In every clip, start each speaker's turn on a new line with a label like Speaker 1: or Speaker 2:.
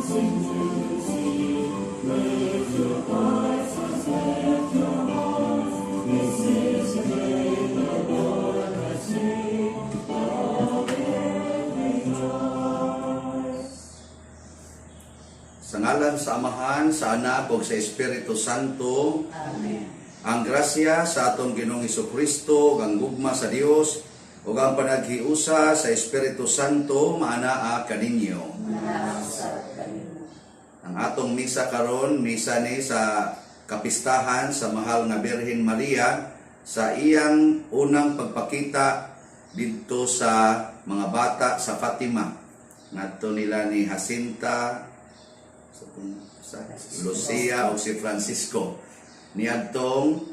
Speaker 1: Sing to see. Lift your voices, lift your hearts. This is the day the Lord has made. All will rejoice.
Speaker 2: Sa ngalan sa Amahan, sa Anak ug sa Espiritu Santo.
Speaker 3: Amen.
Speaker 2: Ang grasya sa atong Ginoong Kristo, ug ang gugma sa Dios, ug ang panaghiusa sa Espiritu Santo maanaa kaninyo. Ang atong misa karon, misa ni sa kapistahan sa Mahal nga Birhen Maria sa iyang unang pagpakita didto sa mga bata sa Fatima. Ngadto nila ni Jacinta, sa Lucia o si Francisco niadtong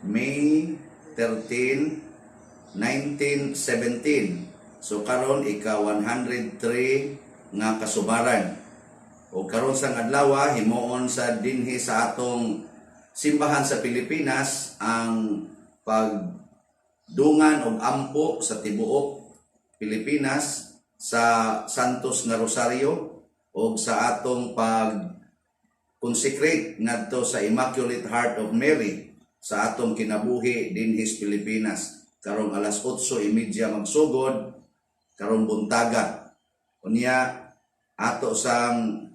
Speaker 2: May 13, 1917. So karon ika 103 nga kasubaran. O karon sa adlaw, himuon sa dinhi sa atong simbahan sa Pilipinas ang pagdungan og ampo sa tibuok Pilipinas sa Santos nga Rosario o sa atong pag consecrate ngadto sa Immaculate Heart of Mary sa atong kinabuhi dinhi sa Pilipinas karong alas 8:30 magsugod karong buntaga. Unya ato sang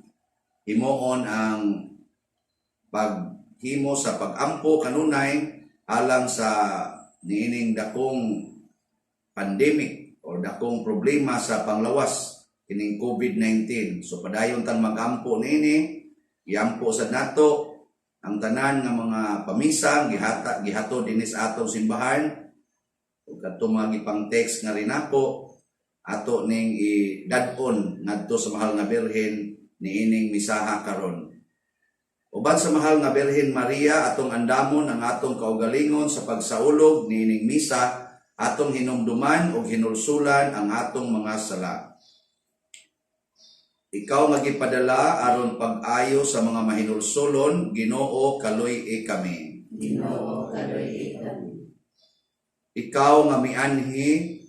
Speaker 2: himuon ang paghimo sa pagampo kanunay alang sa niining dakong pandemic o dakong problema sa panglawas kining COVID-19. So padayon tang magampo niini, iampo sa nato ang tanan nga mga pamisang gihata gihato dinhi sa atong simbahan ug kadto mga gipang text nga rinako ato ning idad-on ngadto sa Mahal nga Birhen niining misaha karon. Uban sa Mahal nga Birhen Maria, atong andamon ang atong kaugalingon sa pagsaulog niining misa, atong hinumduman ug hinulsulan ang atong mga sala. Ikaw nga gipadala aron pag-ayo sa mga mahinulsulon, Ginoo, kaluy-i kami.
Speaker 3: Ginoo, kaluy-i kami.
Speaker 2: Ikaw nga mianhi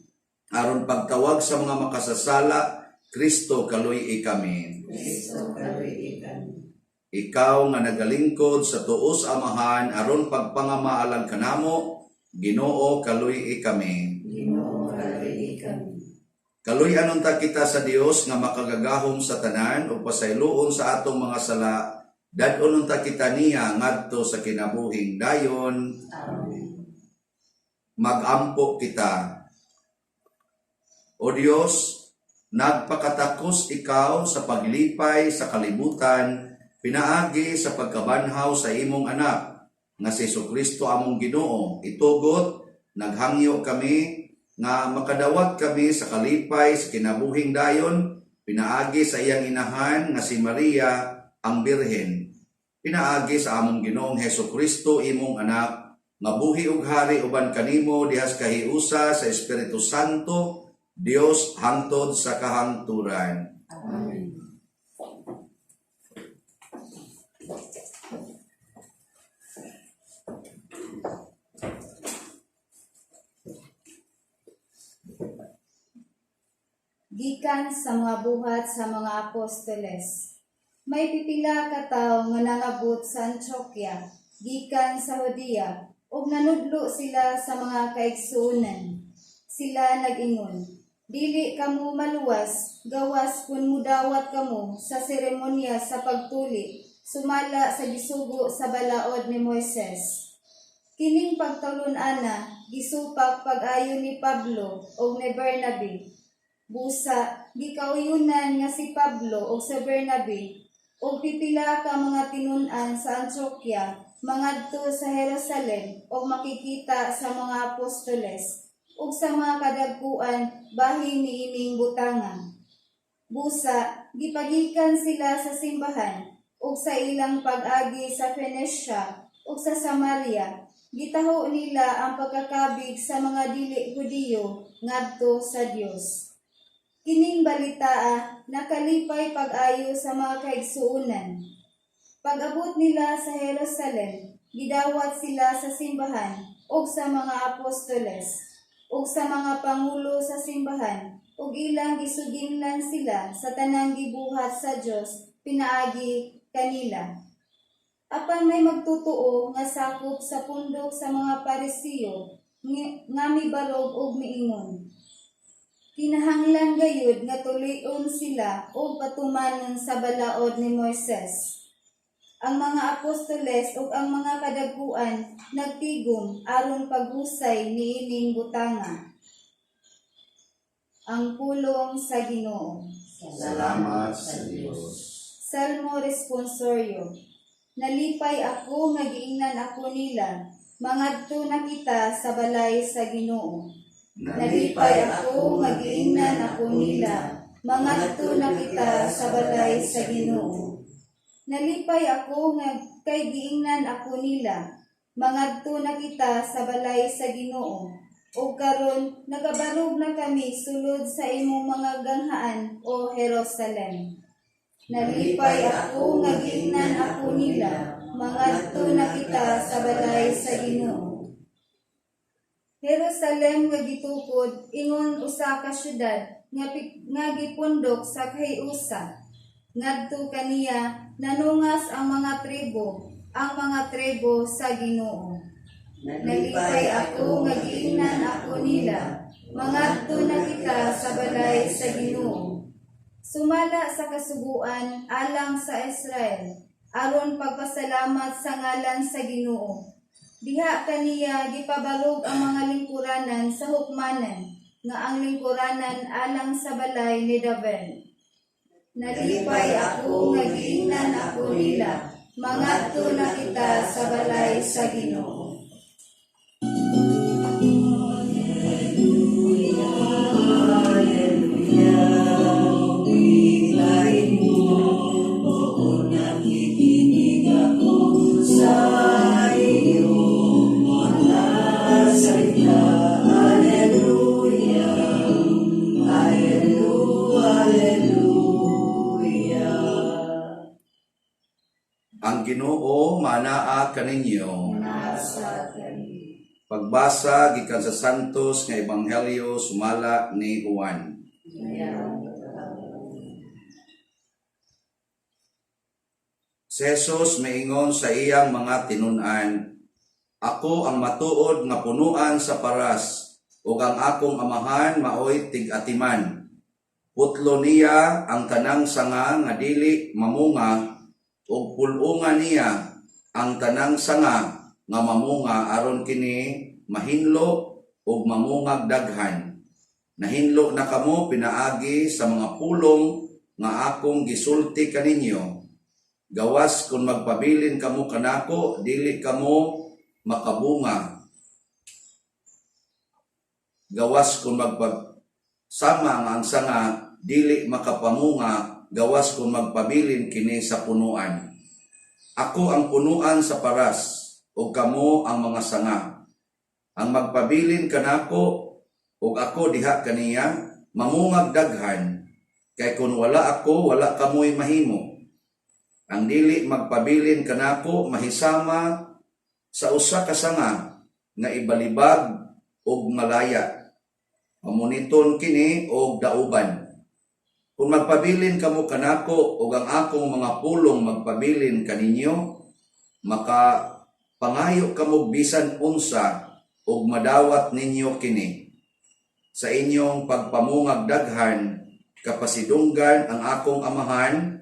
Speaker 2: aron pagtawag sa mga makasasala, Kristo, kaluy-i kami.
Speaker 3: Kristo, kaluy-i kami.
Speaker 2: Ikaw nga nagalingkod sa tuos Amahan aron pagpangama alang kanamo, Ginoo, kaluy-i kami.
Speaker 3: Ginoo, kaluy-i kami.
Speaker 2: Kaluy-an unta kita sa Dios nga makagagahom sa tanan ug pasayloon sa atong mga sala. Dad-on unta kita niya ngadto sa kinabuhing dayon.
Speaker 3: Amen.
Speaker 2: Magampo kita. O Dios, nagpakatakos ikaw sa paglipay sa kalibutan pinaagi sa pagkabanhaw sa imong anak nga si Kristo among Ginoo. Itugot, naghangyo kami nga makadawat kami sa kalipay sa kinabuhing dayon pinaagi sa iyang inahan nga si Maria ang Birhen. Pinaagi sa among Ginoong Heso Kristo, imong anak, nga buhi ug hari uban kanimo dihas kahiusa sa Espiritu Santo, Dios, hangtod sa kahangturan.
Speaker 3: Amen.
Speaker 4: Gikan sa mga Buhat sa mga Apostoles. May pipila ka tawo nga nangabot sa Antioquia gikan sa Judea ug nanudlo sila sa mga kaigsuonan. Sila nag-ingon, "Dili kamo maluwas gawas kun mudawat kamo sa seremonya sa pagtuli sumala sa gisugo sa balaod ni Moises." Kining pagtulun-ana gisupak pag-ayo ni Pablo ug ni Bernabe. Busa, gikauyunan nga si Pablo ug si Bernabe ug pipila ka mga tinun-an sa Antioquia mangadto sa Jerusalem ug makikita sa mga apostoles ug sa mga kadagkuan bahin niining butanga. Busa, gipagikan sila sa simbahan ug sa ilang pag-agi sa Phoenicia ug sa Samaria, gitaho nila ang pagkakabig sa mga dili Hudiyo ngadto sa Dios. Kining balitaa nakalipay pag-ayo sa mga kaigsuonan. Pag-abot nila sa Jerusalem, gidawat sila sa simbahan ug sa mga apostoles ug sa mga pangulo sa simbahan ug ilang gisuginlan sila sa tanang gibuhat sa Dios. pinaagi kanila. Apan may magtutoo nga sakop sa pundok sa mga Parisiyo nga mibarog og miingon, "Kinahanglan gayud nga tulion sila og patumanon sa balaod ni Moises." Ang mga apostoles ug ang mga kadaguan nagtigom aron paghusay niining butanga. Ang pulong sa Ginoo.
Speaker 2: Salamat sa Dios.
Speaker 4: Salmo Responsorio. Nalipay ako nga giingnan ako nila, "Mangadto na kita sa balay sa Ginoo." Nalipay ako nga giingnan ako nila, "Mangadto na kita sa balay sa Ginoo." Nalipay ako nga kay giingnan ako nila, "Mangadto na kita sa balay sa Ginoo." Ug karon nagabarog na kami sulod sa imong mga ganghaan, o Jerusalem. Nalipay ako nga giingnan ako nila, "Mangadto na kita sa balay sa Ginoo." Jerusalem nga gitukod ingon usa ka syudad nga gipundok sa kahiusa. Ngadto kaniya nanungas ang mga tribo, ang mga tribo sa Ginoo. Nalipay ako nga giingnan ako nila, "Mangadto na kita sa balay sa Ginoo." Sumala sa kasuguan alang sa Israel, aron pagpasalamat sa ngalan sa Ginoo. Diha kaniya gipabarog ang mga lingkuranan sa hukmanan, nga ang lingkuranan alang sa balay ni David. Nalipay ako nga giingnan ako nila, "Mangadto na kita sa balay sa Ginoo."
Speaker 1: Hallelujah, biglain mo, oo, nakikinig ako sa iyong mga salita. Hallelujah, hallelujah, hallelujah.
Speaker 2: Ang Ginoo manaa kaninyo.
Speaker 4: Nasa kaniyo.
Speaker 2: Pagbasa gikan sa Santos nga Ebanghelyo sumala ni Juan. Si Jesus miingon sa iyang mga tinun-an, "Ako ang matuod nga punuan sa paras, ug ang akong Amahan maoy tig-atiman. Putlo niya ang tanang sanga nga dili mamunga, ug pul-unga niya ang tanang sanga nga mamunga aron kini mahinlo ug mamungag daghan. Nahinlo na kamo pinaagi sa mga pulong nga akong gisulti kaninyo. Gawas kung magpabilin kamo kanako, dili kamo makabunga. Gawas kung magpa sama nga ang sanga dili makapamunga gawas kung magpabilin kini sa punuan. Ako ang punuan sa paras ug kamo ang mga sanga. Ang magpabilin kanako ug ako diha kaniya, mamungag daghan, kay kun wala ako, wala kamoy mahimo. Ang dili magpabilin kanako mahisama sa usa ka sanga nga ibalibag ug malaya. Pamuniton kini og dauban. Kung magpabilin kamo kanako ug ang akong mga pulong magpabilin kaninyo, maka pangayo kamo bisan unsa ug madawat ninyo kini. Sa inyong pagpamungag daghan, kapasidunggan ang akong Amahan,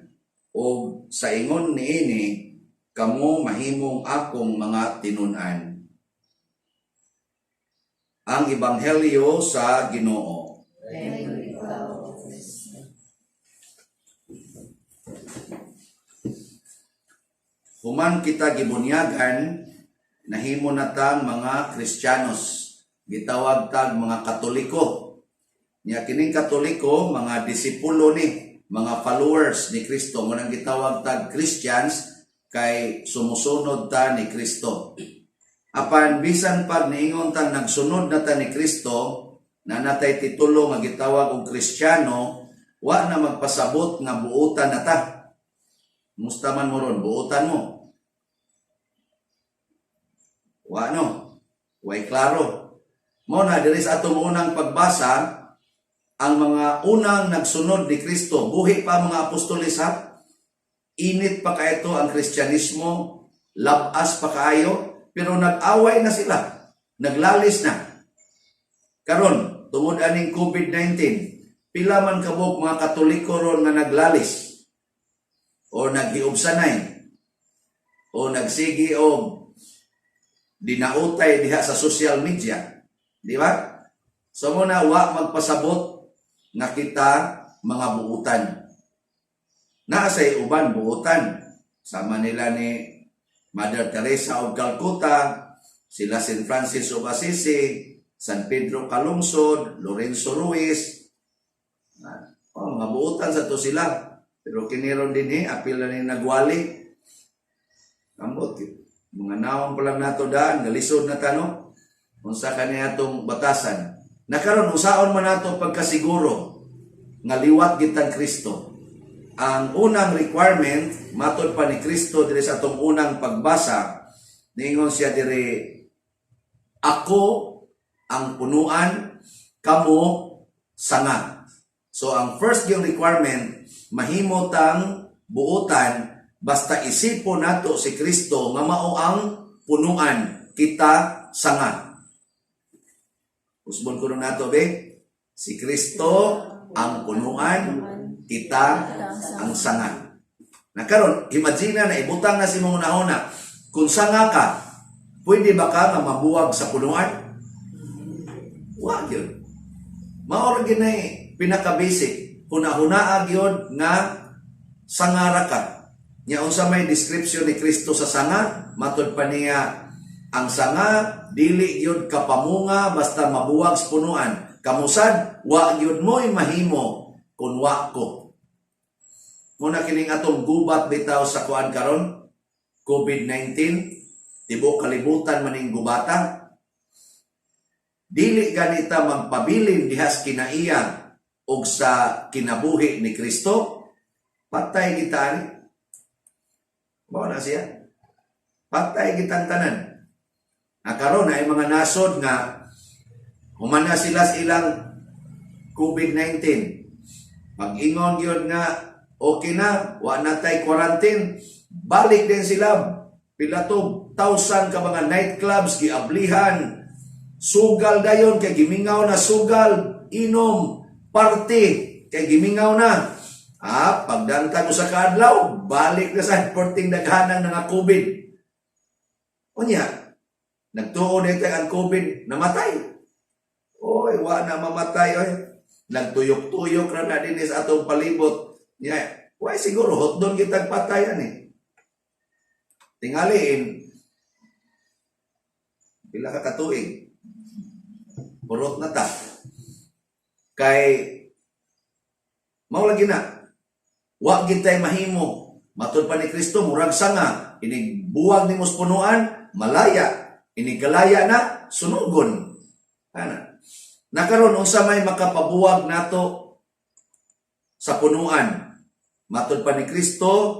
Speaker 2: ug sa ingon niini kamo mahimong akong mga tinun-an." Ang Ebanghelyo sa Ginoo.
Speaker 4: Dayon ikaw, O Kristo.
Speaker 2: Human kita gibunyagan, nahimo na tang mga Kristiyanos. Gitawag tag mga Katoliko. Nya kining Katoliko, mga disipulo ni, mga followers ni Kristo. Mao nang gitawag tag Christians kay sumusunod ta ni Kristo. Apan bisan pag niingon tang nagsunod na ta ni Kristo, na natay titulo nga gitawag og Kristiyano, wa na magpasabot nga buutan na ta. Musta man mo ron, buutan mo? Wa no? Way klaro. Mao na diri sa atong unang pagbasa, ang mga unang nagsunod ni Kristo, buhi pa mga apostoles ha. Init pa kaayo ang Kristyanismo, labas pa kaayo, pero nag-away na sila. Naglalis na. Karon, tungod aning COVID-19, pila man kabuk mga Katoliko ron nga naglalis o naghiubsanay o nagsigi og dinautay diha sa social media. Di ba? So mao na, wa magpasabot nga kita mga buutan. Naa say uban buutan. Sama nila ni Mother Teresa of Calcutta, sila St. Francis of Assisi, San Pedro Calungsod, Lorenzo Ruiz. Oh, mga buutan sa to sila. Pero kini ron dinhi, apil na ni nagwali. Ambot, mga naong pa lang nato daan, galisod na ta, no? Unsa kani atong batasan. Na karon, unsaon man nato pagkasiguro nga liwat gitang Kristo? Ang unang requirement, matod pa ni Kristo diri sa atong unang pagbasa, niingon siya diri, "Ako ang punuan, kamo sanga." So ang first yung requirement, mahimo tang buutan basta isipon nato si Kristo nga mao ang punuan, kita sanga. Usbon ko nato be, si Kristo ang punuan, kita ang sanga. Na karon, imagine na ibutang na sa imong hunahuna, kung sanga ka, pwede ba ka nga mabuwag sa punuan? Wa gyud. Mao ra gyud na pinaka-basic. Huna-hunaa gyud nga sanga ra ka. Nya unsa may description ni Kristo sa sanga? Matod pa niya, ang sanga dili gyud kapamunga basta mabuwag sa punuan. Kamo sad, wa gyud mo'y mahimo kun wa ko. Muna kining atong gubat bitaw sa kuan karon, COVID-19, tibuok kalibutan maning gubata. Dili ganita magpabilin diha sa kinaiya og sa kinabuhi ni Kristo, patay kita ani. Mao na siya. Patay kitang tanan. Na karon ay mga nasod nga human na sila sa ilang COVID-19. Pag-ingon gyud nga okay na, wa na tay quarantine, balik din sila. Pila to thousand ka mga nightclubs giablihan. Sugal dayon kay gimingaw na sugal, inom, party kay gimingaw na. Pagdantag ko sa kaadlaw, balik na sa perting daghanang nga COVID. Unya, nagtuo nito ang COVID, namatay. Oy, wa na mamatay oy. Nagtuyok-tuyok ra na din sa atong palibot. Nya, way siguro hotdon kitag patayan eh. Tingali in pila ka katuig. Purot na ta. Kay mao lagi na. Wa gid tay mahimo. Matod pa ni Kristo, murag sanga, inig buwag nimo sa punuan, malaya. Inig kalaya na, sunugon. Ana. Na karon, unsa may makapabuwag nato sa punuan? Matod pa ni Kristo,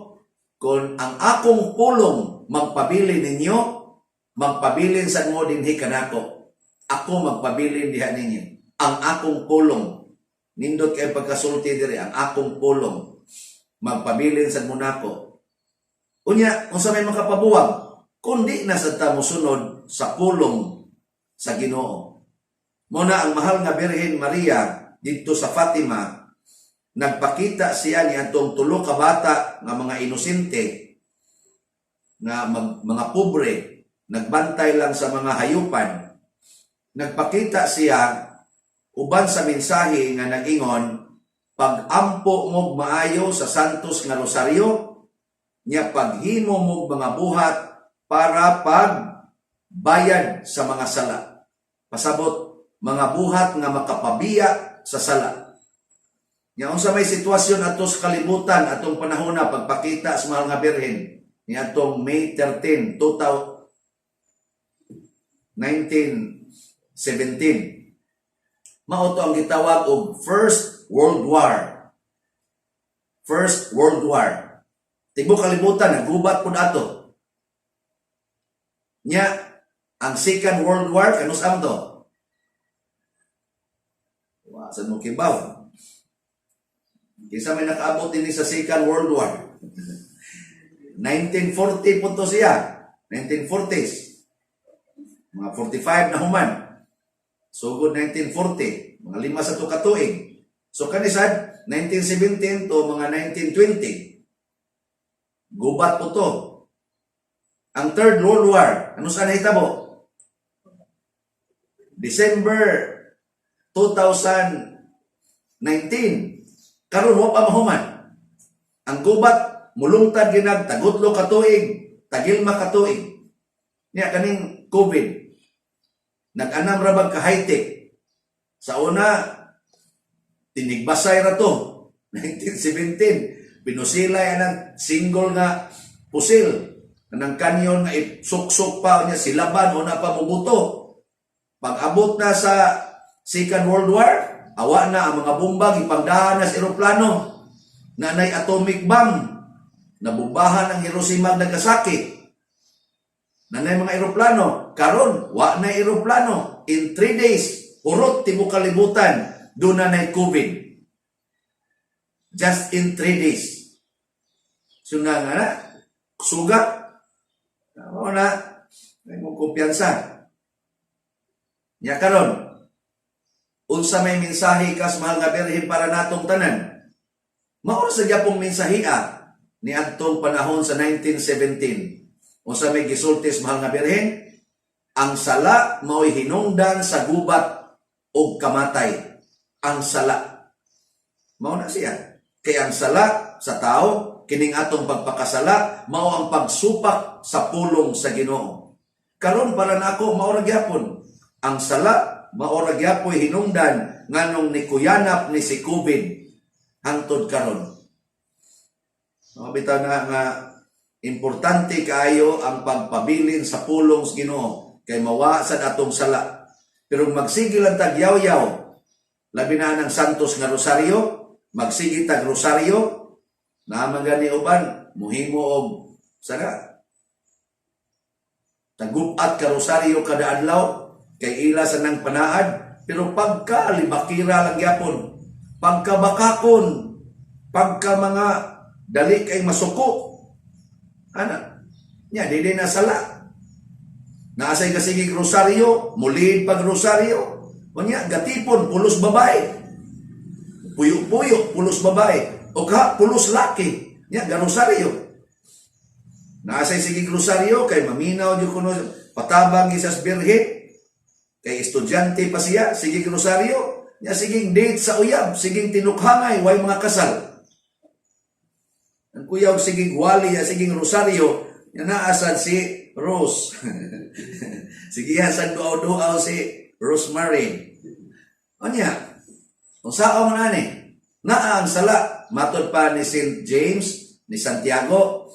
Speaker 2: "Kung ang akong pulong magpabilin ninyo, magpabilin sa mo dinhi kanako. Ako magpabilin diha ninyo." Ang akong pulong. Nindot kay pagkasulti diri, ang akong pulong. Magpabilin sa mo nako. Unya, unsa may makapabuwag? Kundi na sa ta mosunod sa pulong sa Ginoo. Mao na ang mahal nga Birhen Maria didto sa Fatima, nagpakita siya ni atong tulo ka bata nga mga inosente nga mga pobre, nagbantay lang sa mga hayupan. Nagpakita siya uban sa mensahe nga nag-ingon, "Pag-ampo mo maayo sa Santos nga Rosaryo, nya paghimo mo mga buhat para pag bayad sa mga sala." Pasabot, mga buhat nga makapabiya sa sala. Nya unsa may sitwasyon ato sa kalibutan atong panahon na pagpakita sa mahal nga Birhen ni atong May 13, 1917? Mao to ang gitawag og First World War. First World War. Tibuok kalibutan nagubat pud ato. Nya ang Second World War kanus to? Wa sad mo kibaw. Kinsa may nakaabot din sa Second World War? 1940 po to siya. 1940s. Mga 45 na human. Sugod 1940. Mga 5 sa to katuig. So kanisad, 1917 to mga 1920. Gubat po to. Ang Third World War, ano sa nahitabo? December 2019. Karon wa pa mahuman. Ang gubat mulungtad ginag tagutlo ka tuig, tagilma ka tuig. Nya kaning COVID. Nag-anam ra bag ka high-tech. Sa una, tinigbasay ra to. 1917, pinusilay anang single nga pusil. Anang kanyon nga isuksok pa niya silaban o na pa mubuto. Pag-abot na sa Second World War, awa na ang mga bomba gipangdahan na sa eroplano. Na nay atomic bomb. Nabombahan ang Hiroshima ug Nagasaki. Nanay mga eroplano. Karon, wa na eroplano. In 3 days, hurot tibuok kalibutan, doon na nay COVID. Just in 3 days. So nga nga na, suga. Ako na, ay mong kumpiyansa. Nya karon, unsa may mensahe kas mahal nga Birhen para natong tanan? Mao ra sa gyapong mensahea ni adtong panahon sa 1917. Unsa may gisultis, mahal nga Birhen? Ang sala mao'y hinungdan sa gubat ug kamatay. Ang sala. Mao na siya. Kay ang sala sa tao, kining atong pagpakasala, mao ang pagsupak sa pulong sa Ginoo. Karon para nako, mao ra gyapon. Ang sala mao ra gyapoy hinungdan nganong nikuyanap ni si COVID hangtod karon. Mga bitaw na nga importante kaayo ang pagpabilin sa pulong sa Ginoo kay mawa sad atong sala. Pero magsige lang tag yaw-yaw, labi na ng Santos nga Rosaryo, magsige tag Rosaryo, naa man gani uban, muhimo og sana tagubat ka rosaryo kada adlaw kay ila sa nang panaad, pero pagka libakira lang gyapon, pagka bakakon, pagka mga dali kay masuko ana nya, dili na sala. Naasay kasigig rosaryo, mulid pag rosaryo, unya gatipon pulos babae, puyo-puyo pulos babae o ka pulos laki, nya garosaryo. Naasay sigig rosaryo kay maminaw jud kuno, patabang gisas birhen kay estudyante pa siya, sigig rosaryo nya, siging date sa uyab, siging tinukhangay, way mga kasal. Ang kuyaw siging wali ya, siging rosaryo nya, naasad si Rose. Sige, sa duaw-duaw si Rosemary. Unya, kung saan man ani, naa ang sala, matod pa ni St. James, ni Santiago,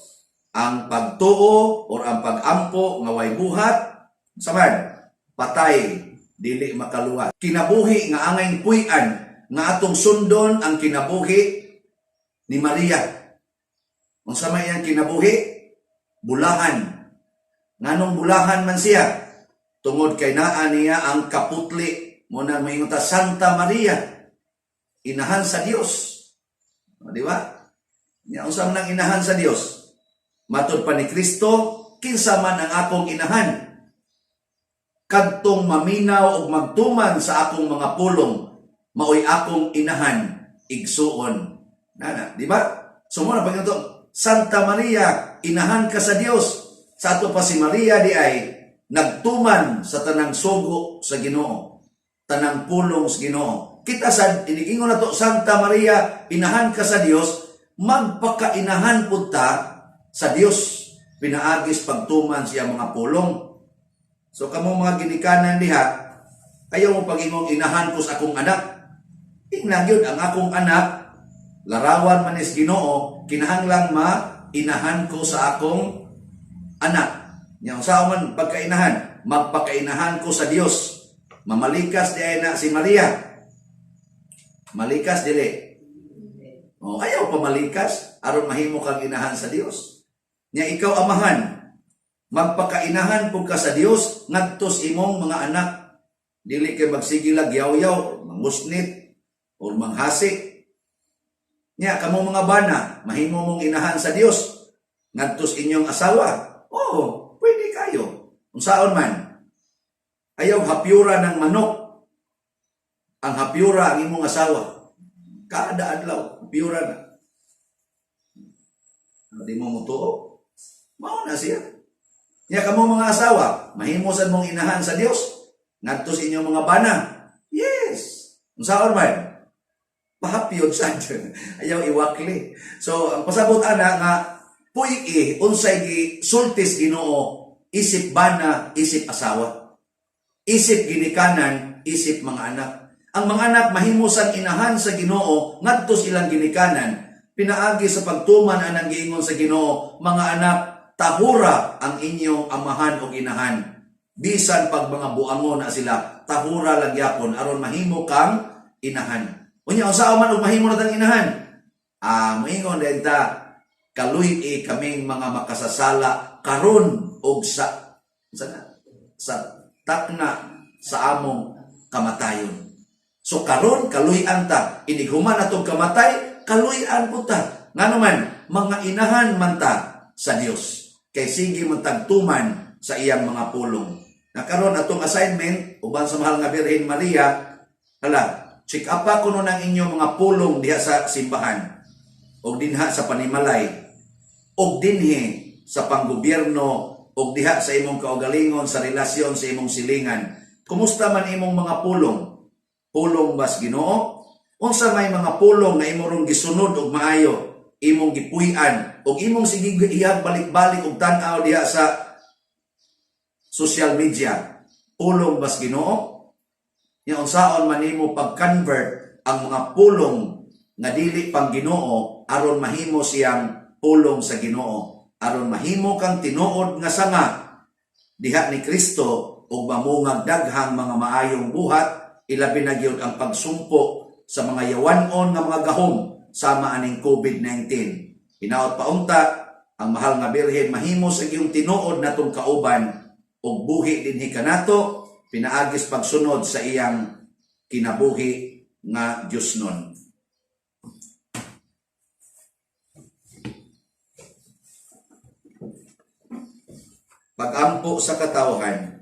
Speaker 2: ang pagtuo or ang pagampo nga way buhat, saman, patay, dili makaluwas. Kinabuhi nga angay puy-an, nga atong sundon ang kinabuhi ni Maria. Unsa may iyang kinabuhi? Bulahan. Nganong bulahan man siya? Tungod kay naa niya ang kaputli. Mo na maingon ta Santa Maria, inahan sa Dios. O, di ba? Nya unsa man ang inahan sa Dios? Matod pa ni Kristo, kinsa man ang akong inahan? Kadtong maminaw og magtuman sa akong mga pulong, maoy akong inahan, igsuon. Nana, di ba? So mo na pag Santa Maria, inahan ka sa Dios. Sa ato pa si Maria di ay nagtuman sa tanang sugo sa Ginoo, tanang pulong sa Ginoo. Kita sad inigingon nato Santa Maria, inahan ka sa Dios, magpakainahan pud ta sa Dios pinaagis pagtuman siya mga pulong. So kamo mga ginikanan diha, ayaw mo pag-ingong inahan ko sa akong anak. Ingna gyud ang akong anak, larawan man is Ginoo, kinahanglang ma inahan ko sa akong anak. Nya unsa man pagkainahan? Magpakainahan ko sa Dios. Mamalikas di ay na si Maria. Malikas dili? O ayaw pa malikas aron mahimo kang inahan sa Dios. Nya ikaw amahan, magpakainahan pud ka sa Dios ngadto sa imong mga anak. Dili kay magsige lag yaw-yaw, mangusnit or manghasi. Nya kamo mga bana, mahimo mong inahan sa Dios. Ngadto sa inyong asawa? Oo, pwede kayo. Unsaon man. Ayaw hapyura ng manok. Ang hapyura ang imong asawa. Kada adlaw, hapyura na. Di mo mutuo? Mao na siya. Nya kamo mga asawa, mahimo sad mong inahan sa Dios ngadto sa inyong mga bana. Yes. Unsaon man? Pahapyod sad. Ayaw iwakli. So, ang pasabot ana nga puy-i unsay gi sultis Ginoo isip bana, isip asawa. Isip ginikanan, isip mga anak. Ang mga anak mahimo sang inahan sa Ginoo ngadto sa ilang ginikanan pinaagi sa pagtuman anang giingon sa Ginoo, "Mga anak, tahura ang inyong amahan o inahan." Bisan pag mga buangon na sila, tahura lang gyapon aron mahimo kang inahan. Unya, unsa man og mahimo na tang inahan? Ah, moingon din ta, "Kaluy-i kaming mga makasasala karon og sa takna sa among kamatayon." So karon kaluy-an ta, inig human atong kamatay, kaluy-an po ta. Ngano man, mga inahan man ta sa Dios. Kay sige man tagtuman sa iyang mga pulong. Na karon atong assignment uban sa mahal nga Birhen Maria, hala, check up pa kuno ng inyong mga pulong diha sa simbahan og dinha sa panimalay og dinhi sa panggobyerno og diha sa imong kaugalingon sa relasyon sa imong silingan. Kumusta man imong mga pulong? Pulong bas Ginoo? Unsa may mga pulong nga imo rong gisunod og maayo, imong gipuy-an og imong sige iyag balik-balik og tan-aw diha sa social media? Pulong bas Ginoo? Nya unsaon man nimo pag-convert ang mga pulong nga dili pang Ginoo aron mahimo siyang pulong sa Ginoo, aron mahimo kang tinuod nga sanga diha ni Kristo ug mamungag daghang mga maayong buhat, ilabi na gyud ang pagsumpo sa mga yawan-on nga mga gahom sama aning COVID-19. Hinaot paunta ang mahal nga Birhen mahimo sa iyong tinuod natong kauban ug buhi dinhi kanato pinaagis pagsunod sa iyang kinabuhi nga Diosnon. Pag-ampo sa katawhan.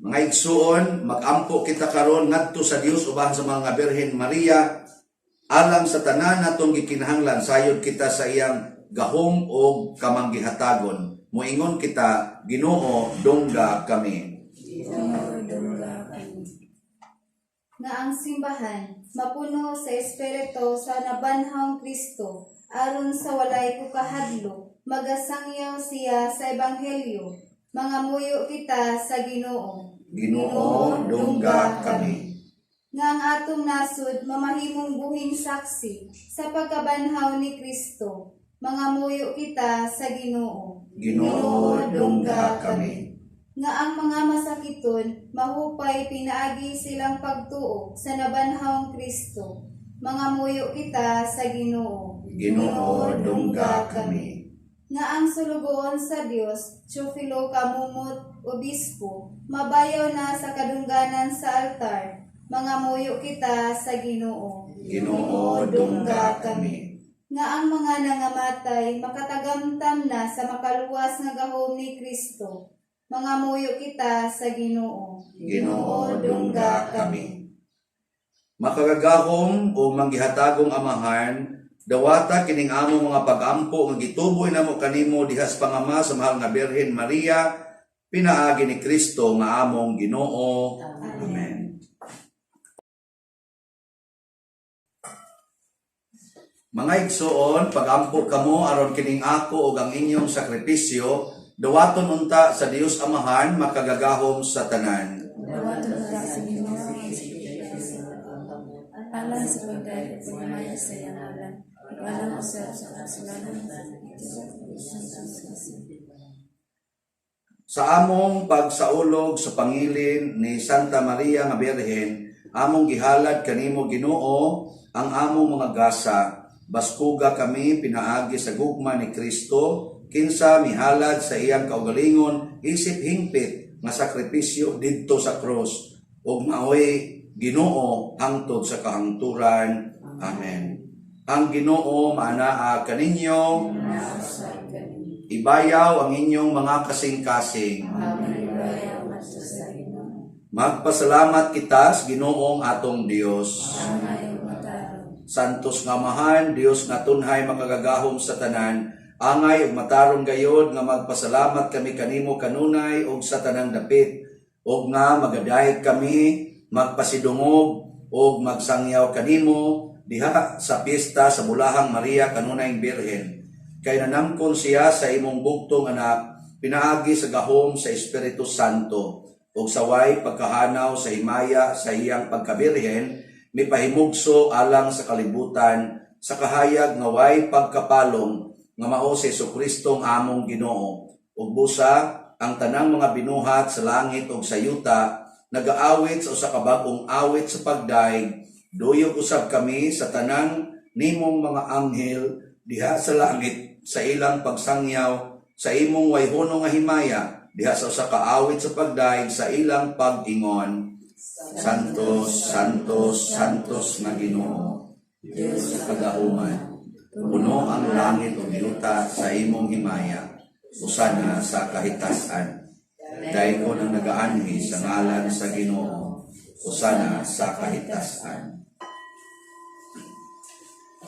Speaker 2: Mga igsuon, mag-ampo kita karon ngadto sa Dios uban sa mga Birhen Maria alang sa tanan natong gikinahanglan sayod kita sa iyang gahom og kamanggihatagon. Moingon kita, Ginoo, dungga kami.
Speaker 3: Ginoo, dungga kami.
Speaker 4: Nga ang simbahan mapuno sa espiritu sa nabanhawng Kristo aron sa walay kukahadlok magasangyaw siya sa ebanghelyo. Mangamuyo kita sa Ginoo.
Speaker 2: Ginoo, dungga kami.
Speaker 4: Nga ang atong nasud mamahimong buhing saksi sa pagkabanhaw ni Kristo. Mangamuyo kita sa Ginoo.
Speaker 2: Ginoo, dungga kami.
Speaker 4: Nga ang mga masakiton mahupay pinaagi silang pagtuo sa nabanhawng Kristo. Mangamuyo kita sa Ginoo.
Speaker 2: Ginoo, dungga kami.
Speaker 4: Nga ang sulugoon sa Dios, Teofilo Camomot, Obispo, mabayaw na sa kadungganan sa altar. Mangamuyo kita sa Ginoo.
Speaker 2: Ginoo, dungga kami.
Speaker 4: Nga ang mga nangamatay makatagamtam na sa makaluwas nga gahom ni Kristo. Mangamuyo kita sa Ginoo.
Speaker 2: Ginoo, dungga kami. Makagagahom o manggihatagong Amahan, dawata kining among mga pag-ampo nga gituboy namo kanimo diha sa pangama sa mahal nga Birhen Maria pinaagi ni Kristo nga among Ginoo. Amen. Mga igsoon, pagampo kamo aron kining ako ug ang inyong sakripisyo dawaton unta sa Dios Amahan makagagahom sa tanan.
Speaker 3: Dawaton unta sa Ginoo ang sakripisyo, alang sa pagdayeg ug pagmaya sa iyang ngalan, ug alang usab sa kasalanan sa.
Speaker 2: Sa among pagsaulog sa pangilin ni Santa Maria nga Birhen, among gihalad kanimo, Ginoo, ang among mga gasa. Baskuga kami pinaagi sa gugma ni Kristo, kinsa mihalad sa iyang kaugalingon isip hingpit nga sakripisyo didto sa krus ug maoy Ginoo hangtod sa kahangturan. Amen. Ang Ginoo maanaa kaninyo.
Speaker 3: Mausab kaninyo.
Speaker 2: Ibayaw ang inyong mga kasing-kasing.
Speaker 3: Among ibayaw ngadto sa Ginoo.
Speaker 2: Magpasalamat kita sa Ginoong atong Dios.
Speaker 3: Angay ug matarong.
Speaker 2: Santos nga Amahan, Dios nga tunhay makagagahom sa tanan, angay ug matarong gayod nga magpasalamat kami kanimo kanunay ug sa tanang dapit, ug nga magadayeg kami, magpasidungog ug magsangyaw kanimo diha sa piyesta sa Bulahang Maria kanunayng Birhen. Kay nanangkon siya sa imong bugtong anak, pinaagi sa gahom sa Espiritu Santo, ug saway pagkahanaw sa himaya sa iyang pagkabirhen, mipahimugso alang sa kalibutan sa kahayag nga way pagkapalong nga mao si Hesukristo ang among Ginoo. Ug busa ang tanang mga binuhat sa langit ug sa yuta nagaawit sa usa ka bag-ong awit sa pagdaig, duyog usab kami sa tanang nimong mga anghel diha sa langit sa ilang pagsangyaw sa imong wayhono nga himaya diha sa usa ka awit sa pagdaig sa ilang pag-ingon. Santos, Santos, Santos nga Ginoo, Dios sa kagahuman. Puno ang langit ug yuta sa imong himaya, usana sa kahitasan. Daygon ang nagaanhi sa ngalan sa Ginoo, usana sa kahitasan.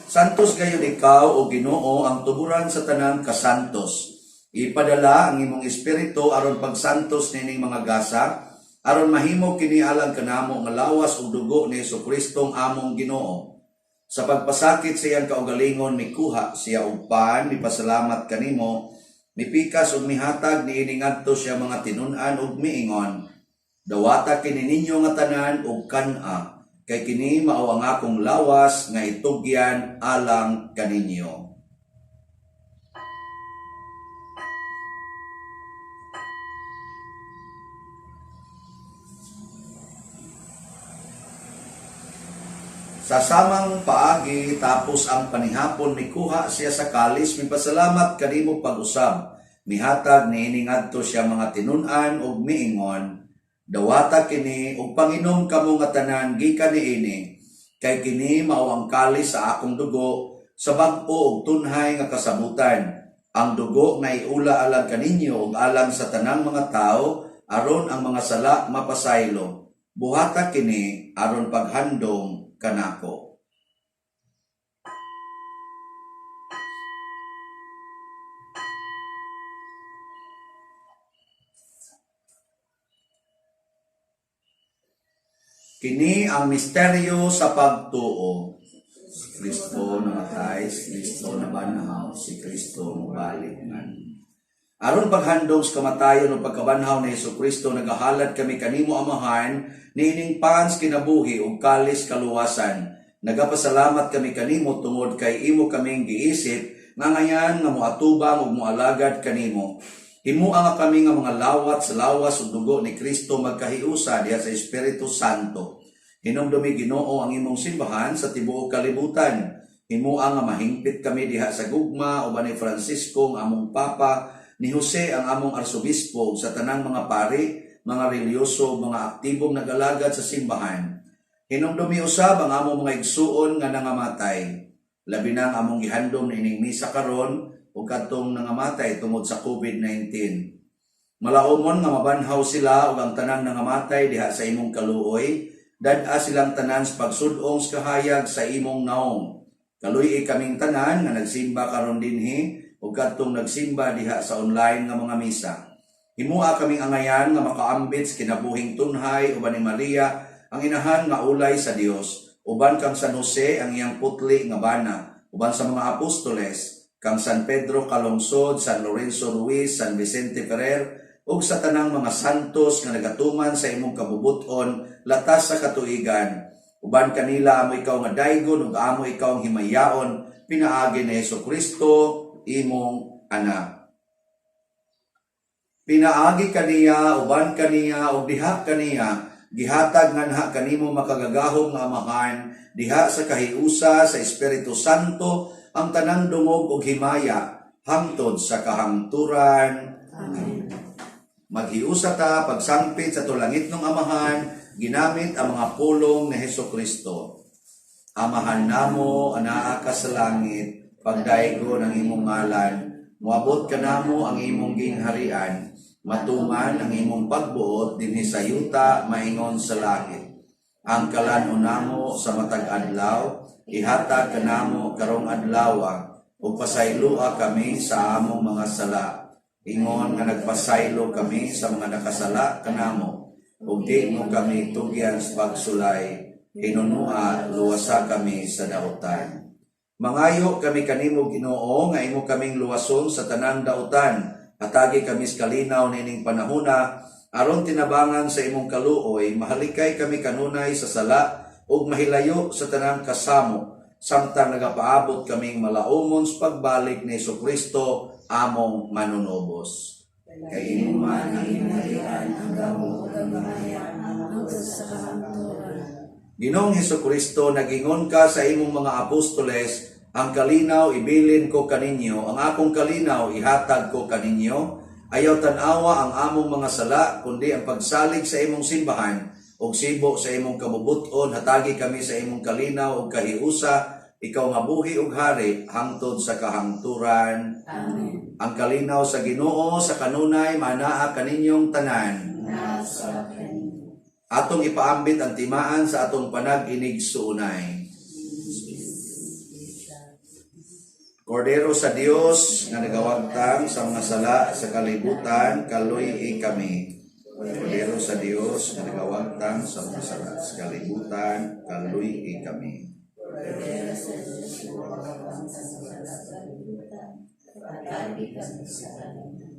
Speaker 2: Santos gayud ikaw o Ginoo ang tuburan sa tanang kasantos. Ipadala ang imong espiritu aron pagsantos nining mga gasa, aron mahimo kini alang kanamo nga lawas ug dugo ni Hesukristo among Ginoo. Sa pagpasakit sa iyang kaugalingon mikuha siya og pan, mipasalamat kanimo, mipikas ug mihatag niini ngadto siya mga tinun-an ug miingon: Dawata kini ninyo nga tanan ug kan-a, kay kini mao ang akong lawas nga itugyan alang kaninyo. Sa samang paagi tapos ang panihapon mikuha siya sa kalis, mipasalamat kanimo pag-usab, mihatag niini ngadto siya mga tinun-an ug miingon: Dawata kini ug panginom kamo nga tanan gikan niini, kay kini mao ang kalis sa akong dugo sa bag-o ug tunhay nga kasabutan, ang dugo nga iula alang kaninyo ug alang sa tanang mga tawo aron ang mga sala mapasaylo. Buhata kini aron paghandom kanako. Kini ang misteryo sa pagtuo. Si Kristo namatay, si Kristo nabanhaw, si Kristo mobalik ngan. Aron paghandom sa kamatayon ug pagkabanhaw ni Hesukristo, nagahalad kami kanimo Amahan niining pans kinabuhi ug kalis kaluwasan. Nagapasalamat kami kanimo tungod kay imo kaming giisip nga ngayan nga moatubang ug moalagad kanimo. Himua nga kami nga mga lawat sa lawas ug dugo ni Kristo magkahiusa diha sa Espiritu Santo. Hinumdumi, Ginoo, ang imong simbahan sa tibuok kalibutan. Himua nga mahingpit kami diha sa gugma uban ni Francisco ang among Papa, ni Jose ang among arsobispo, ug sa tanang mga pari, mga relihiyoso, mga aktibong nagalagad sa simbahan. Hinumdumi usab ang among mga igsuon nga nangamatay. Labi na ang among gihandom niining misa karon ug kadtong nangamatay tungod sa COVID-19. Malaumon nga mabanhaw sila ug ang tanang nangamatay diha sa imong kaluoy, dad-a silang tanan sa pagsud-ong sa kahayag sa imong naong. Kaluy-i kaming tanan nga nagsimba karon dinhi ug kadtong nagsimba diha sa online nga mga misa. Himua kaming angayan nga makaambit sa kinabuhing tunhay uban ni Maria ang inahan nga ulay sa Dios, uban kang San Jose ang iyang putli nga bana, uban sa mga apostoles, kang San Pedro Calungsod, San Lorenzo Ruiz, San Vicente Ferrer, ug sa tanang mga santos nga nagatuman sa imong kabubut-on latas sa katuigan. Uban kanila amo ikaw nga daygon ug amo ikaw ang himayaon pinaagi ni Hesukristo imong anak. Pinaagi kaniya, uban kaniya, ug diha kaniya, gihatag nganha kanimo makagagahom nga Amahan, diha sa kahiusa sa Espiritu Santo, ang tanang dungog ug himaya, hangtod sa kahangturan.
Speaker 3: Amen.
Speaker 2: Maghiusa ta pagsangpit sa atong langitnong Amahan, ginamit ang mga pulong ni Hesukristo. Amahan namo, anaa ka sa langit, pagdaygon ang imong ngalan, moabot kanamo ang imong gingharian, matuman ang imong pagbuot dinhi sa yuta maingon sa langit. Ang kalan-on namo sa matag adlaw, ihatag kanamo karong adlawa, ug pasayloa kami sa among mga sala, ingon nga nagpasaylo kami sa mga nakasala kanamo, ug di mo kami tugyan sa pagsulay, hinunua luwasa kami sa dautan. Mangayo kami kanimo, Ginoo, nga imo kaming luwason sa tanang dautan. Hatagi kami sa kalinaw niining panahona aron tinabangan sa imong kaluoy mahalikay kami kanunay sa sala ug mahilayo sa tanang kasamo samtang nagapaabot kaming malaumon sa pagbalik ni Kristo among manunubos. Kay imo man ang
Speaker 3: Gingharian, ang gahom ug ang himaya, hangtod sa kahangturan.
Speaker 2: Ginoong Kristo, nagingon ka sa imong mga apostoles, "Ang kalinaw ibilin ko kaninyo, ang akong kalinaw ihatag ko kaninyo." Ayaw tan-awa ang among mga sala, kundi ang pagsalig sa imong simbahan, ug sibo sa imong kabubuton, hatagi kami sa imong kalinaw ug kahiusa, ikaw nga buhi ug hari hangtod sa kahangturan.
Speaker 3: Amen.
Speaker 2: Ang kalinaw sa Ginoo sa kanunay manaa kaninyong tanan.
Speaker 3: Naa kanimo.
Speaker 2: Atong ipaambit ang timaan sa atong panag-inigsuonay. Kordero sa Dios nga nagawagtang sa mga sala sa kalibutan, kaluy-i kami. Kordero sa Dios nga nagawagtang sa mga sala sa kalibutan, kaluy-i kami.
Speaker 3: Kordero sa Diyos, nagawagtang sa mga sala sa kalibutan, hatagi kami sa kalinaw.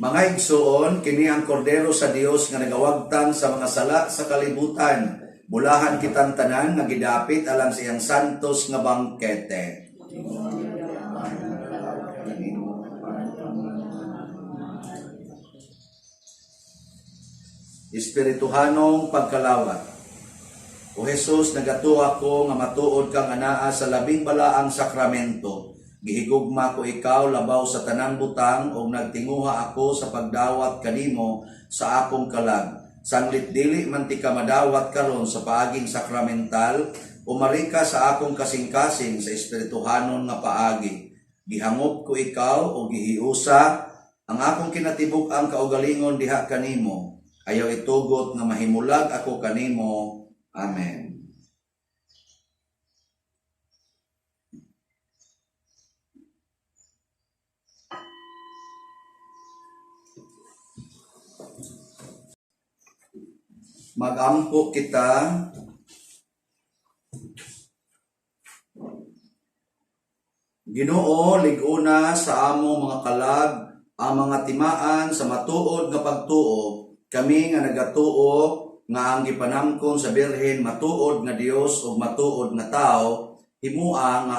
Speaker 2: Mga igsuon, kini ang Kordero sa Dios nga nagawagtang sa mga sala sa kalibutan. Bulahan kitang tanan nga gidapit alang sa iyang santos nga bangkete. Espirituhanong pagkalawat. O Jesus, nagatuo ko nga matuod kang anaa sa labing balaang sakramento. Gihigugma ko ikaw labaw sa tanang butang ug nagtinguha ako sa pagdawat kanimo sa akong kalag. Sanglit dili man tika madawat karon sa paaging sakramental, umari ka sa akong kasing-kasing sa espirituhanon nga paagi. Gihangop ko ikaw o gihiusa ang akong kinatibuk-ang kaugalingon diha kanimo. Ayaw itugot nga mahimulag ako kanimo. Amen. Magampo kita. Ginoo, lig-una sa among mga kalag ang mga timaan sa matuod nga pagtuo, kami nga nagatuo nga ang gipanamkon sa Birhen matuod nga Dios ug matuod nga tawo, himua nga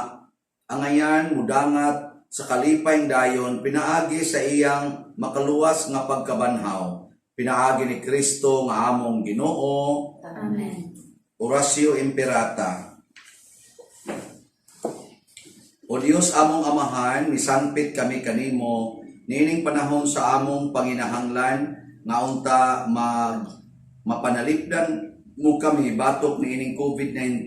Speaker 2: angayan mudangat sa kalipay dayon pinaagi sa iyang makaluwas nga pagkabanhaw, pinaagi ni Kristo nga among Ginoo.
Speaker 3: Amen.
Speaker 2: Oratio Imperata. O Dios among Amahan, misampit kami kanimo niining panahon sa among panginahanglan nga unta mag mapanalipdan mo kami batok niining COVID-19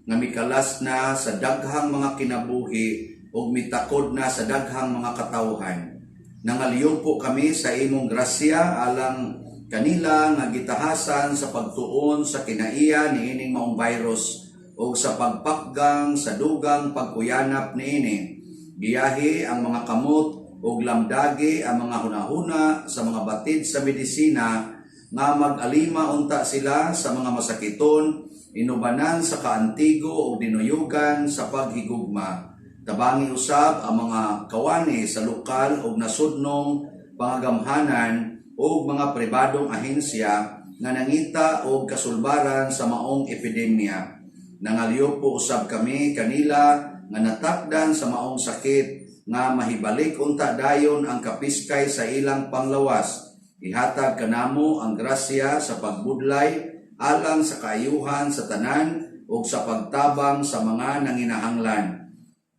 Speaker 2: nga mikalas na sa daghang mga kinabuhi ug mitakod na sa daghang mga katawhan. Nangaliyupo kami sa imong grasya alang kanila nga gitahasan sa pagtuon sa kinaiya niining maong virus ug sa pagpakgang sa dugang pagkuyanap niini. Giyahi ang mga kamot ug lamdagi ang mga hunahuna sa mga batid sa medisina nga mag-alima unta sila sa mga masakiton, inubanan sa kaantigo ug dinuyugan sa paghigugma. Tabangi usab ang mga kawani sa lokal ug nasudnong pangagamhanan ug mga pribadong ahensya nga nangita og kasulbaran sa maong epidemya. Nangaliyupo usab kami kanila nga natakdan sa maong sakit nga mahibalik unta dayon ang kapiskay sa ilang panglawas. Ihatag kanamo ang grasya sa pagbudlay alang sa kaayuhan sa tanan ug sa pagtabang sa mga nanginahanglan.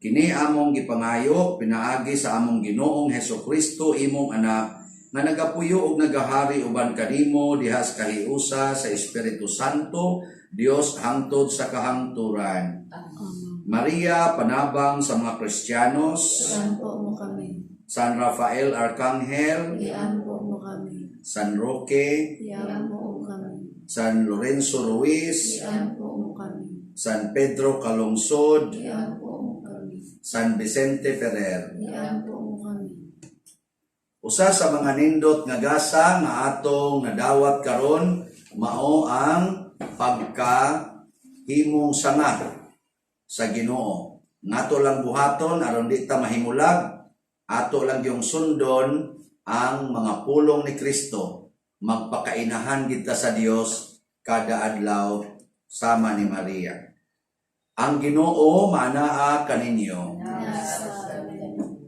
Speaker 2: Kini among gipangayo pinaagi sa among Ginoong Hesukristo, imong anak, nga nagapuyo ug nagahari uban kanimo diha sa kahiusa sa Espiritu Santo Dios hangtod sa kahangturan.
Speaker 3: Amen.
Speaker 2: Maria, panabang sa mga Kristiyanos.
Speaker 3: Iampo mo kami.
Speaker 2: San Rafael Arcangel,
Speaker 3: Iampo mo kami.
Speaker 2: San Roque,
Speaker 3: Iampo mo kami.
Speaker 2: San Lorenzo Ruiz,
Speaker 3: Iampo mo kami.
Speaker 2: San Pedro Calungsod,
Speaker 3: Iampo mo kami.
Speaker 2: San Vicente Ferrer.
Speaker 3: Iampo mo kami.
Speaker 2: Usa sa mga nindot nga gasa nga atong nadawat karon mao ang pagkahimong sanga sa Ginoo. Ngato lang buhaton aron di ta mahimulag, ato lang yung sundon ang mga pulong ni Kristo. Magpakainahan kita sa Dios kada adlaw sama ni Maria. Ang Ginoo maanaa kaninyo.
Speaker 3: Nasa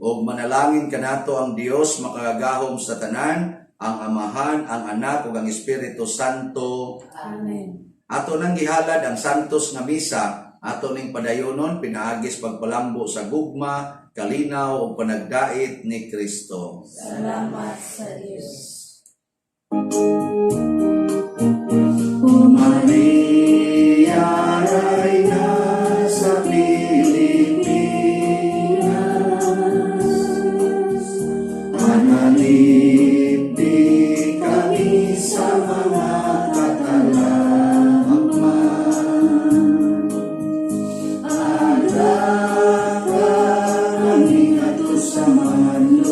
Speaker 2: Ug manalangin kanato ang Dios makagagahom sa tanan, ang Amahan, ang Anak ug ang Espiritu Santo.
Speaker 3: Amen.
Speaker 2: Ato nang gihalad ang santos nga misa, ato ning padayonon pinaagis pagpalambo sa gugma, kalinaw ug panagdait ni Kristo.
Speaker 3: Salamat sa Diyos.
Speaker 1: O Maria, Reyna sa Pilipinas, Analipti kami sa mga katalakman. Adaka kami ngadto sa mga